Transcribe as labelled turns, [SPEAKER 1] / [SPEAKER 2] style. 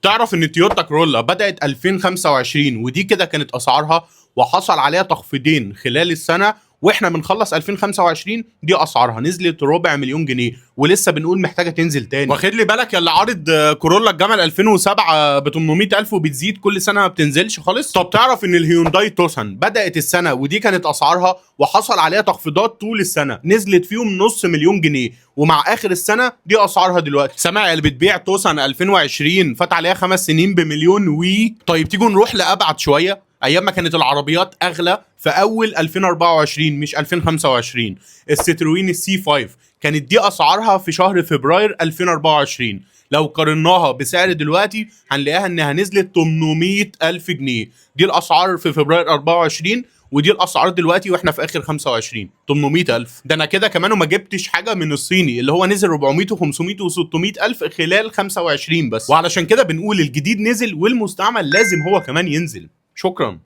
[SPEAKER 1] تعرف ان تويوتا كورولا بدات 2025 ودي كده كانت اسعارها، وحصل عليها تخفيضين خلال السنة، واحنا بنخلص 2025 دي اسعارها نزلت 250,000 جنيه، ولسه بنقول محتاجه تنزل تاني. واخد لي بالك يا اللي عارض كورولا الجمل 2007 ب 800,000 وبتزيد كل سنة ما بتنزلش خالص. طب تعرف ان الهيونداي توسان بدات السنة ودي كانت اسعارها، وحصل عليها تخفيضات طول السنة نزلت فيهم 500,000 جنيه، ومع اخر السنة دي اسعارها دلوقتي. سامع اللي بتبيع توسان 2020 فات عليها 5 سنين بمليون وي. طيب تيجوا نروح لابعد شوية، ايام ما كانت العربيات اغلى في اول 2024 مش 2025، الستروين السي 5 كانت دي اسعارها في شهر فبراير 2024، لو قارناها بسعر دلوقتي هنلاقيها انها نزلت 800,000 جنيه. دي الاسعار في فبراير 24، ودي الاسعار دلوقتي واحنا في اخر 25، 800,000. ده انا كده كمان وما جبتش حاجة من الصيني اللي هو نزل 400 و500 و600 الف خلال 25 بس. وعلشان كده بنقول الجديد نزل والمستعمل لازم هو كمان ينزل. شكرا.